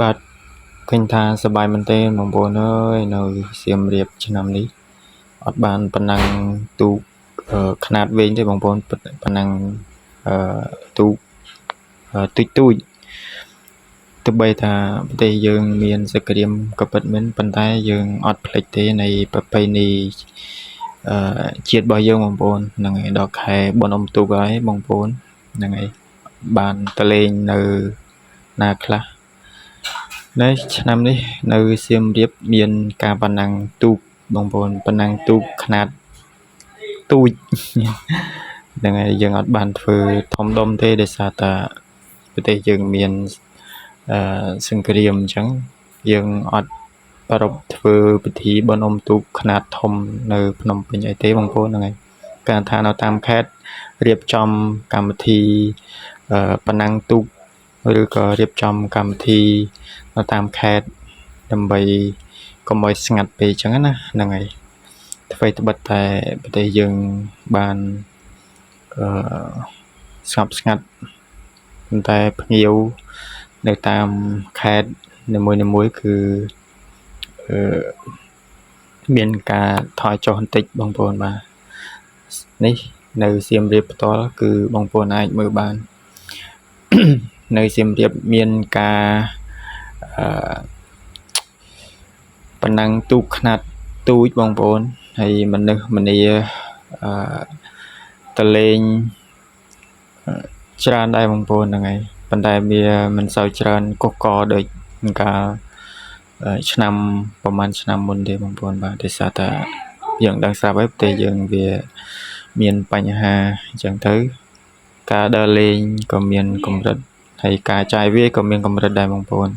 បាទឃើញថាសប្បាយមែនទែនបងប្អូនអើយនៅសៀមរាបឆ្នាំនេះអត់បានប៉ុណ្ណឹងទូកខ្នាតវែងទេបងប្អូនប៉ុណ្ណឹងអឺទូកទូចទូចទោះបីថាប្រទេសយើងមានសង្គ្រាមក៏ពិតមែនប៉ុន្តែយើងអត់ភ្លេចទេនៃប្រពៃណីអឺជាតិរបស់យើងបងប្អូនហ្នឹងហើយដល់ខែបុណ្យអុំទូកហើយបងប្អូនហ្នឹងហើយបានទៅលេងនៅណាខ្លះនៅឆ្នាំនេះនៅសៀមរាបមានការប៉ុណ្ណឹងទូកបងប្អូនប៉ុណ្ណឹងទូកខ្នាតទូចហ្នឹងហើយយើងអត់បានធ្វើធំដុំទេដោយសារតាប្រទេសយើងមានអឺសង្គ្រាមអញ្ចឹងយើងអត់ប្រារព្ធធ្វើពិធីបុណ្យអុំទូកខ្នាតធំនៅភ្នំពេញអីទេបងប្អូនហ្នឹងហើយការថានៅតាមខេត្តរៀបចំកម្មវិធីប៉ុណ្ណឹងទូកឬក៏រៀបចំកម្មវិធីនៅតាមខេត្តដើម្បីកុំឲ្យស្ងាត់ពេកអញ្ចឹងណាហ្នឹងហើយអ្វីត្បិតតែប្រទេសយើងបានអឺស្ងប់ស្ងាត់ប៉ុន្តែភ្ញៀវនៅតាមខេត្តនីមួយៗគឺអឺមានការថយចុះបន្តិចបងប្អូនបាទនេះនៅសៀមរាបផ្ទាល់គឺបងប្អូនអាចមើលបាននៅសៀមរាបមានការអឺប៉ុណ្ណឹងទូកខ្នាតទូចបងប្អូនហើយមនុស្សម្នាអឺទៅលេងច្រើនដែរបងប្អូនហ្នឹងហើយប៉ុន្តែវាមិនសូវច្រើនកុះកដូចកាលឆ្នាំប្រហែលឆ្នាំមុនទេបងប្អូនបាទដោយសារតែយើងដឹងស្រាប់ហើយប្រទេសយើងវាមានបញ្ហាអញ្ចឹងទៅការដើរលេងក៏មានកម្រិតហើយការចាយវាយក៏មានកម្រិតដែរបងប្អូន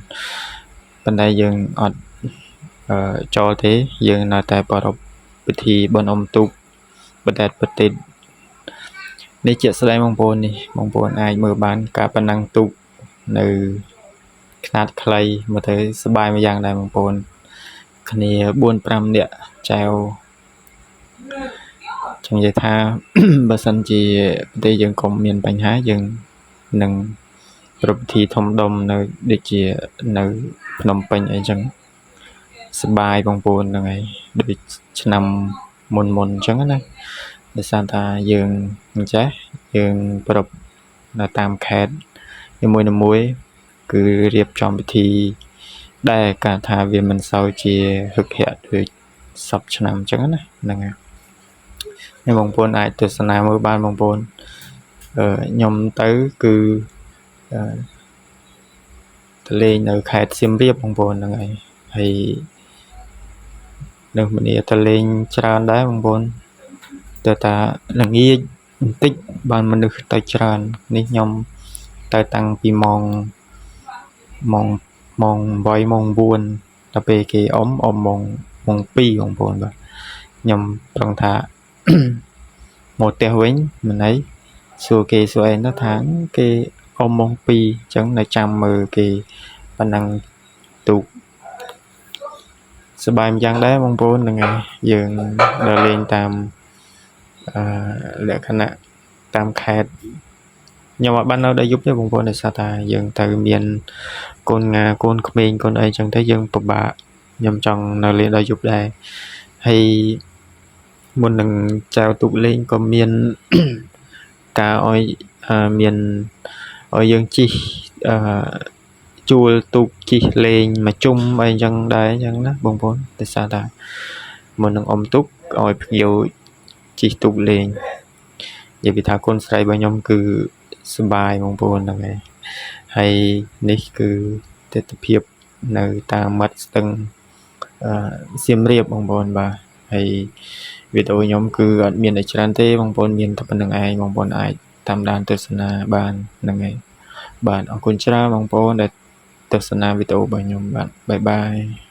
ប៉ុន្តែយើងអត់ចូលទេយើងនៅតែប្រារព្ធពិធីបុណ្យអុំទូកបណ្ដែតប្រទីបនេះជាក់ស្ដែងបងប្អូននេះបងប្អូនអាចមើលបានការប៉ុណ្ណឹងទូកនៅខ្នាតខ្លីមើលទៅសប្បាយមួយយ៉ាងដែរបងប្អូនគ្នា4 5នាក់ចែវចង់និយាយថាបើសិនជាប្រទេសយើងកុំមានបញ្ហាយើងនឹងប្រារព្ធពិធីធំដុំនៅដូចជានៅភ្នំពេញអីចឹងសប្បាយបងប្អូនហ្នឹងហើយដូចឆ្នាំមុនមុនអញ្ចឹងណាដោយសារថាយើងអញ្ចេះយើងប្រារព្ធនៅតាមខេត្តនីមួយៗគឺរៀបចំពិធីដែរការថាវាមិនសូវជាហឹកហាក់ដូចសពឆ្នាំអញ្ចឹងណាហ្នឹងហើយនេះបងប្អូនអាចទស្សនាមើលបានបងប្អូនអឺខ្ញុំទៅគឺអឺទៅលេងនៅខេត្តសៀមរាបបងប្អូនហ្នឹងហើយហើយនៅមនីទៅលេងច្រើនដែរបងប្អូនតែតាល្ងាចបន្តិចបានមនុស្សទៅច្រើននេះខ្ញុំទៅតាំងពីម៉ោងម៉ោងម៉ោង8ម៉ោង9ដល់ពេលគេអុំអុំម៉ោងម៉ោង2បងប្អូនបាទខ្ញុំប្រឹងថាមកផ្ទះវិញមិនអីសួរគេសួរអីទៅថាគេអុំម៉ោង2អញ្ចឹងនៅចាំមើលគេប៉ុណ្ណឹងទូកសប្បាយម្យ៉ាងដែរបងប្អូនហ្នឹងហើយយើងដើរលេងតាមអឺលក្ខណៈតាមខេត្តខ្ញុំអត់បាននៅដល់យប់ទេបងប្អូនដោយសារតែយើងទៅមានកូនងាកូនក្មេងកូនអីចឹងទៅយើងពិបាកខ្ញុំចង់នៅលេងដល់យប់ដែរហើយមុននឹងចែវទូកលេងក៏មានការឲ្យមានឲ្យយើងជិះអឺជួលទូកជិះលេងមួយជុំអីចឹងដែរអញ្ចឹងណាបងប្អូនដោយសារតែមុននឹងអុំទូកឲ្យភ្ញៀវជិះទូកលេងនិយាយពីថាកូនស្រីរបស់ខ្ញុំគឺសប្បាយបងប្អូនហ្នឹងហើយហើយនេះគឺទិដ្ឋភាពនៅតាមមាត់ស្ទឹងអឺសៀមរាបបងប្អូនបាទហើយវីដេអូខ្ញុំគឺអត់មានអីច្រើនទេបងប្អូនមានតែប៉ុណ្្នឹងឯងបងប្អូនអាចតាមដានទស្សនាបានហ្នឹងហើយបាទអរគុណច្រើនបងប្អូនដែលទស្សនាវីដេអូរបស់ខ្ញុំបាទបាយបាយ។